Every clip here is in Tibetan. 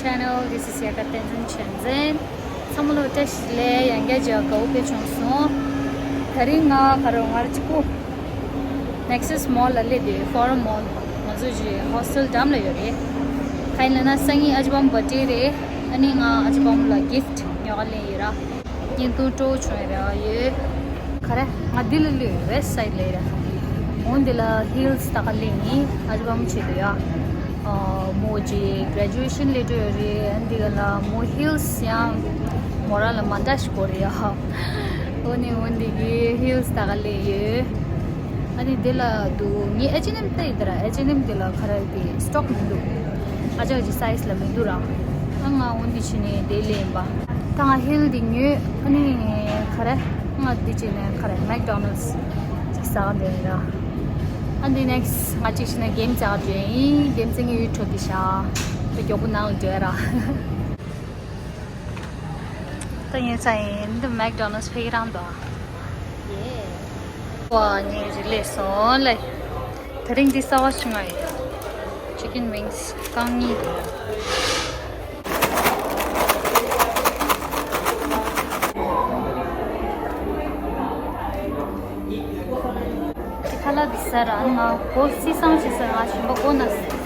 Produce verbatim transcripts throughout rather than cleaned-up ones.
Channel, this is Yaka Tenzin Shenzhen. ཚང་མ་ལོ་བཀྲ་ཤིས་བདེ་ལེགས། ཡང་བསྐྱར་མཇལ་དགའ་བོ་དཔེ་བྱུང་སོང་། དེ་རིང་ང་ག་རེ་ང་ར་གཅིག་པུ་Nexus Mall ལ་སླེབས་ཏེ། Forum Mall ང་ཚོ་གི་hostel འགྲམ་ལ་ཡོད་རེད། གང་ཡིན་ལབ་ན་སང་ཉིན་ཨ་ཅེ་པམ་birthday རེད། ཨ་ནི་ང་ཨ་ཅེ་པམ་ལ་gift ཉོ་ག་སླེབས་ཡིན་ར། བརྙན་ཐུང་སྤྲོ་བོ་བྱུང་ཡོད་རེད། ཨ་ཡོད། ག་རེ། ང་འདི་ལ་སླེབས་ཡོད། West Side ལ་ཡོད་རེད། འོ་འདི་ལ་heels ལྟ་ག་སླེབས་ཡིན། ཨ་ཅེ་པམ་ཆེད་དུ་ཡ། ཨ། མོ་གི་graduation ལས་འགྲོ་ཡོད་རེད། ཨ་འདི་ག་ལ་མོ་heels ཡང་མོ་རང་ལ་མ་འདྲ་ཞིག་དགོས་རེད་ཡ། འོ་ནི་འོ་འདི་གི་heels ལྟ་ག་སླེབས་ཡོད། ཨ་ནི་འདི་ལ་འདུག་ངས་H and M ལྟ་ཡི་དེ་ར། H and M འདི་ལ་ག་རེ་དེ་stock མི་འདུག་ཨ་ཅག་གི་size ལ་མི་འདུག་ར། ཨ་ང་འོ་འདི་བྱས་ནས་དེ་ལེན་པ། ད་ང་heel འདི་ཉོས། ཨ་ནི་ག་རེ། ང་འདི་བྱས་ནས་ག་རེ་McDonald's ཅིག་ཟ་ག་འགྲོ་ཡིན་ར། ཨ་འདི་next ང་གཅིག་བྱས་ནས་game རྩེ་ག་འགྲོ་ཡིན། Game རྩེ་ངས་ཡུལ་འཕྲོ་འདི་བཞག་ད་མགྱོགས་པོ་ནང་ལ་འགྲོ་ཡ་ར། ད་ཡིན་ཙང་ཡིན། འདི་McDonald's ཕ་གི་རང་འདུག་ཡེ། ཝ། ངས་རི་ལས་སོང་ལེ། དེ་རིང་འདི་གསར་པ་ཞིག་མངགས་ཡོད། Chicken wings རྐང་གཉིས་འདུག་འདི་ཁ་ལག་འདི་ཟ་ར། ང་མགོ་སྲིད་སང་བྱེད་ས། ང་ཞིམ་པ་མགོ་ན་ཟེར།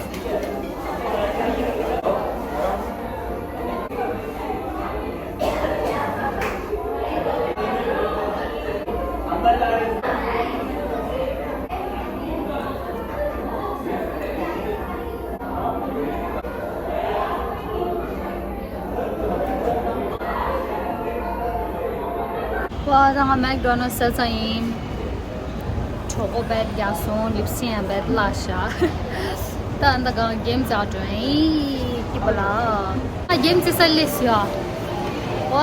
ཝ། ད་ང་McDonald's ཟ་ཚར་ཡིན། གྲོད་ཁོག་རྦད་རྒྱགས་སོང་། ལིབ་སི་ཡང་རྦད་བརླག་ཤག་ད་ད་གང་game རྩེ་ག་འགྲོ་ཡིན། སྐྱིད་པ་ལ། ཨ། game རྩེ་ས་སླེབས་ཡ། ཝ།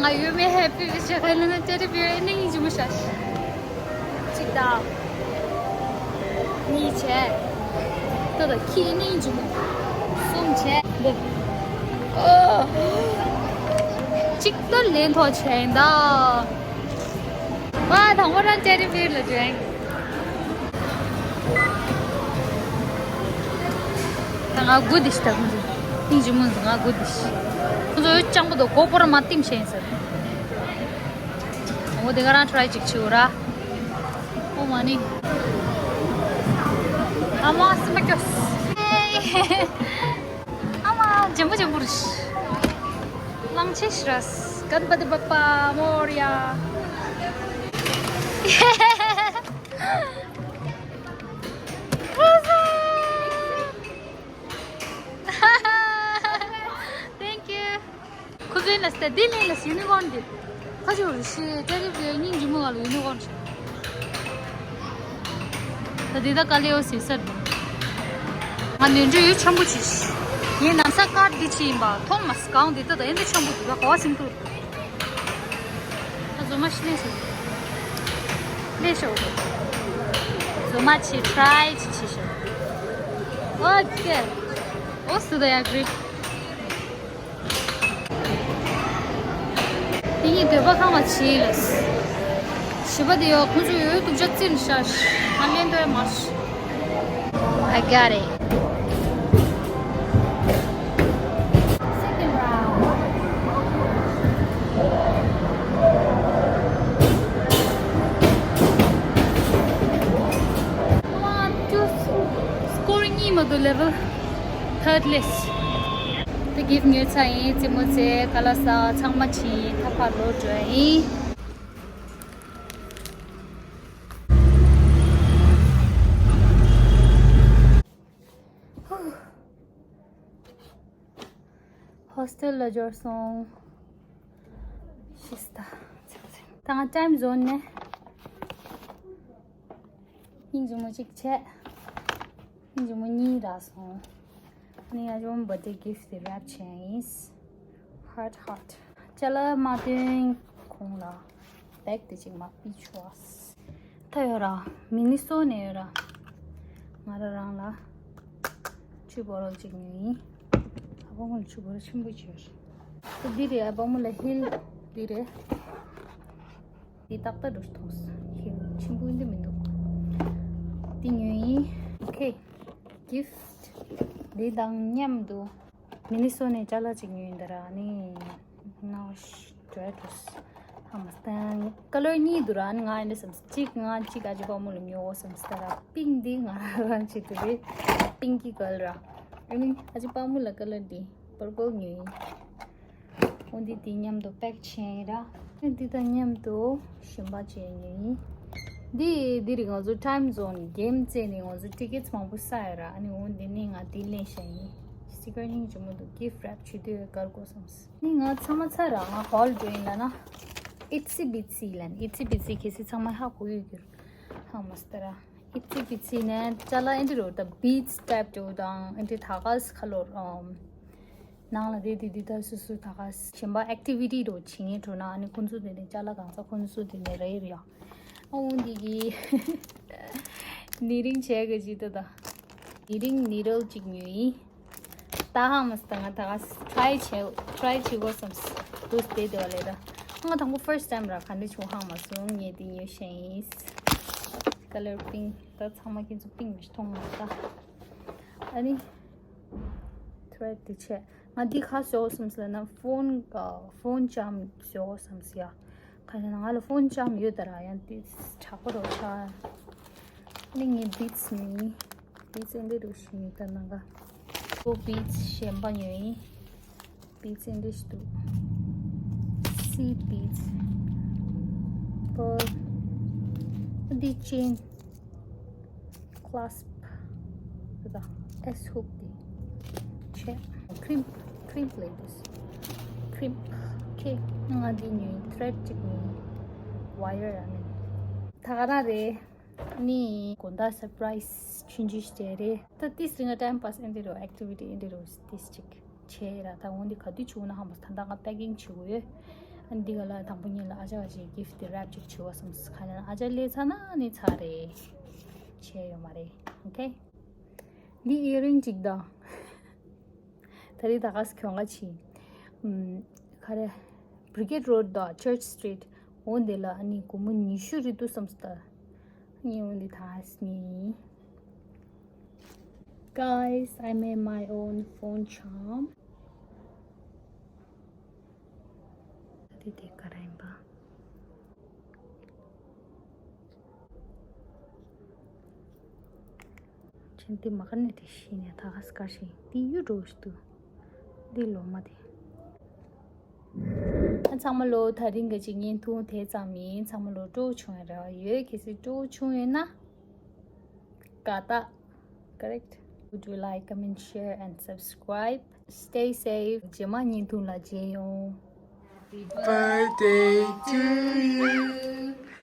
ང་ཡོད་མེད་happy བྱེད་ཁ་ལ་ན་teddy bear ཨེ་ནི་ཡིན་གྱི་མོ་ཤག་གཅིག་དང་། གཉིས་བྱས། ད་ད་ཁྱི་ཨེ་ནི་ཡིན་གྱི་མོ། གསུམ་བྱས། འདི། ཨོ། གཅིག་ད་ལེན་ཐོག་བྱས་ཡིན་ད། ཝ། དང་པོ་རང་teddy bear ལ་འགྲོ་ཡིན། ད་ང་དགུ་འདི་ཞིག་ད་ཁོང་ཚོ། ཨིན་ཇི་མོ་ང་དགུ་འདི་ཞིག་ཁོང་ཚོ་ཡོད་ཅང་པོ་དོ་གོ་པོ་ར་མ་ཏིམ་ཤེས་ཡིན་ཟེར། འོ་དེ་ག་རང་try ཅིག་བྱེད་འོ་ར། ཨོ་མ་ནི། ཨ་མ་སེམས་པ་སྐྱོ། ཨ་མ་འཇམ་པོ་འཇམ་པོ་རེད། གླང་ཆེན་ཤི་ར་སི་གན་པ་དི་པ་པ་མོ་རི་ཡ། Thank you. ཁོ་ཚོའི་ལ་སྟེ་དེ་ལས་ལ་unicorn དེ། ཁ་ཅིག་རུ་ཤི་ཏེ་རི་བའི་སྙིང་རྗེ་མོ་ག་ལ་unicorn ཤི། ད་དེ་ད་ག་ལེའོ་ཟེར་སར་འདུག་ང་ནོར་འཁྲུལ་ཡོད་ཆེན་པོ་ཅིག་ཡིན་ནམ་ས་ཀར་འདི་ཅི་ཡིན་པ་མཐོང་མ་སི་གང་འདི་ད་ད་ཡིན་འདི་ཆེན་པོ་འདུག་ད་གོ་བ་ཟིན་འདུག་ད་བཟོ་མ་ཤི་ལེ་ཤི་ལེ་ཤོ་བཟོ་མ་ཆེ་try ཅི་ཆེ་ཤོ། ཨོ་ཀེ། ཨོ་སུ་ད་ཡ་གི་རི། དེ་གཉིས་འདོད་པ་ཁེངས་པ་བྱེད་ལ། བྱིས་པ་དེ་ཡོད་ཁོང་ཚོ་ཡོད་སྡུག་ཅག་རྩིས་ལ་ཤར། ང་ལེན་འདོད་མ་ཤི། I got it. Second round. One, two, three. Score གཉིས་མ་གཏོགས་level third list. ད་gift ཉོས་ཚར་ཡིན། རྩེད་མོ་རྩེ་ཁ་ལག་ཟ་ཚང་མ་བྱས་ཡིན། ད་ཕར་ལོག་འགྲོ་ཡིན། Hostel ལ་འབྱོར་སོང་། ཤི་སྟ། ད་ང་time zone ནས་སྙིང་རྗེ་མོ་གཅིག་བྱས། སྙིང་རྗེ་མོ་གཉིས་རག་སོང་། ཨ་ནི་ང་ཚོ་birthday gift དེ་wrap བྱས་ཡིན། Heart heart. ཅ་ལག་མ་ཐོན་གོང་ལ་bag དེ་ཅིག་མ་ཕུད་ཆོག་ད་ཡོད་ར། མི་ནི་སོ་ནས་ཡོད་ར། ང་ར་རང་ལ་ཆུ་བོ་རོ་ཅིག་ཉོས་ཡིན། ཨ་ཕ་མོ་ལ་ཆུ་བོ་རོ་ཆེན་པོ་ཅིག་ཡོད་ར། འདི་རེད། ཨ་ཕ་མོ་ལ་heel འདི་རེད། འདི་ཏག་ཏག་འགྲོ་མཐོང་སོང་། heel ཆེན་པོ་འདི་མི་འདུག་འདི་ཉོས་ཡིན། Okay. Gift འདི་དང་མཉམ་དུ། མི་ནི་སོ་ནས་ཅ་ལག་ཅིག་ཉོས་ཡིན་ད་ར། ཨ་ནི་ནོ་ཤི་ཌི་རེ་ཌི་རོ་སི་ཧ་མ་སྟན་ཀ་ལར་གཉིས་འདུག་ར། ཨ་ནི་ང་ཨེ་འདྲ་བསམ་གཅིག་ང་གཅིག་ཨ་ཅེ་པ་མུ་ལ་ཉོ་བསམ་ད་ར། པིང་འདི་ང་རང་བྱེད་དུ་རེད། པིང་གི་ཀ་ལར་ར། ཨ་ནི་ཨ་ཅེ་པ་མུ་ལ་ཀ་ལར་འདི་པར་པལ་ཉོས་ཡིན། འོ་འདི་འདི་མཉམ་དུ་པེག་བྱས་ཡིན་ར། འདི་དང་མཉམ་དུ་གཞན་པ་བྱས་ཉོས་ཡིན། འདི་འདི་རིགས་ང་ཚོ་ཊའིམ་ཛོན་གེམ་རྩེ་ནས་ང་ཚོ་ཊི་ཀེ་ཊི་མང་པོ་ས་ཡོད་ར། ཨ་ནི་འོ་འདི་ནི་ང་འདི་ལེན་བྱས་ཡིན། སི་ཀར་སྙིང་རྗེ་མོ་འདུག་གིཕ་རེབ་བྱེད་དུས་དགའ་དགོས་བསམས། ནི་ང་ཚང་མ་ཚར་ར། ང་ཧོལ་འགྲོ་ཡིན་ལ་ན། ཨིཊ་སི་བིཊ་སི་ལན། ཨིཊ་སི་བིཊ་སི་གལ་སྲིད་ཚང་མ་ཧ་གོ་ཡོད་རྒྱུར་ཧ་མ་སྟ་ར། ཨིཊ་སི་བིཊ་སི་ནས་ཅ་ལག་ཨེ་འདྲ་རོ་ད་བིཊ་སི་ཊའིབ་འདྲ་བོ་དང་ཨེ་འདྲ་ད་ག་ས་ཁ་ལོར་ཨམ། ནང་ལ་དེ་དེ་དེ་ད་སུ་སུ་ད་ག་ས་གཞན་པ་ཨེག་ཊི་བི་ཊི་འདྲ་བོ་བྱེད་ངེས་འགྲོ་ན་ཨ་ནི་ཁོང་ཚོ་དེ་ནས་ཅ་ལག་གང་ས་ཁོང་ཚོ་དེ་ནས་རེད་ཡ། ཨོ་འདི་གི་ནི་རིང་བྱས་གི་ཅི་ད་ད། ནི་རིང་ནི་རལ་གཅིག་ཉོས་ཡིན། ད་ཧང་མ་སི་ད་ང་ད་ག་ཊི་རའི་བྱས་ཊི་རའི་བྱེད་དགོས་བསམས། དུས་དེ་དེ་བ་ལས་ད། ང་དང་པོ་ཕར་སི་ཊའིམ་ར་ག་འདྲ་བྱུང་ཧང་མ་སོང་། ངས་དེ་ཉོས་ཤེས་ཡིན། ཀ་ལར་པིང་ད་ཚང་མ་ཁྱེད་ཚོ་པིང་མི་མཐོང་མ་ད། ཨ་ནི་ཊི་རའི་དེ་བྱས་ང་འདི་ག་བཟོ་བསམས་ལ་ན་ཕོན་ཕོན་ལྕམ་བཟོ་བསམས་ཡ། ག་ན་ང་ལ་ཕོན་ལྕམ་ཡོད་ད་ར། ཡང་དེ་དྲག་པོ་རོ་ཆ། ནི་ངའི་བིཊ་སི་ནི་བིཊ་སི་ཨེ་འདྲ་རུ་ཞིག་ཡོད་ད་ན་ག་ཁོ་བིཊ་སི་གཞན་པ་ཉོས་ཡིན། བིཊ་སི་ཨེ་འདྲ་ཞིག་འདུག་སི་བིཊ་སི་པརལ་འདི་ཅེན། ཀ་ལེ་སི་པ་དང་ཨེ་སི་ཧུག་དེ་བྱས། ཀི་རིམ་ཀི་རིམ་ལས་དུས་ཀི་རིམ་ཁེ་ང་འདི་ཉོས་ཡིན། ཐི་རེཌ་ཅིག་ཉོས་ཡིན། ཝ་ཡར་ཡང་མིན། ད་ག་ན་རེད། ནི་དགོང་དག་སར་པ་རའི་སི་ཆུང་ཆུང་ཞིག་སྤྲད་རེད། ད་ཏིས་རིང་ང་ཊའིམ་པཱ་སི་ཨེ་འདྲ་རོ་ཨེག་ཊི་བི་ཊི་ཨེ་འདྲ་རོ་ཏིས་ཅིག་བྱས་ར། ད་འོན་ཏེ་ག་དུས་བྱུང་ན་ཧང་པ་ད་ལྟ་ང་པེ་ཀིང་བྱེད་དགོས་ཡོད། ཨ་འདི་ག་ལ་དང་པོ་ཉིད་ལ་ཨ་ཅག་ཅིག་གིཕ་ཊི་རེབ་ཅིག་བྱེད་བསམས། ག་ན་ཨ་ཅག་སླེབས་ཚར་ན་ནི་ཚར་རེད། བྱས་ཡོད་མ་རེད། ཨོ་ཁེ། འདི་ཨི་རིང་ཅིག་དང་། ད་རེས་ད་ག་ས་གྱོང་ག་ཆི། ཨམ། ག་རེ། བྷི་རི་གེཌ་རོཌ་དང་ཅར་ཅི་སི་ཊི་རིཊ། འོ་འདི་ལ་ཨ་ནི་སྒོར་མོ་ཉི་ཤུ་རེད་འདུག་བསམས་ད། ངས་འོ་འདི་ད་ཨ་སི་ནི། Guys, I made my own phone charm. དེ་དེ་ག་རེ་ཡིན་པ། ཆེན་དེ་མ་ག་ནས་དེ་ཤི་ནས་ད་ག་སྐར་ཞིག་དེ་ཡུ་འགྲོ་ཞིག་ཏུ། འདི་ལོ་མ་དེ། ཨ་ཚང་མ་ལོ་ད་རིང་ག་ཅིག་བརྙན་ཐུང་དེ་ཙམ་ཡིན། ཚང་མ་ལོ་སྤྲོ་བོ་བྱུང་ཡ་རེ་བ་ཡོད། གལ་སྲིད་སྤྲོ་བོ་བྱུང་ཡོད་ན། དགའ་རྟགས། Correct. Do like, comment, share and subscribe. Stay safe. རྗེས་མ་བརྙན་ཐུང་ལ་མཇལ་ཡོང་། Happy birthday to you.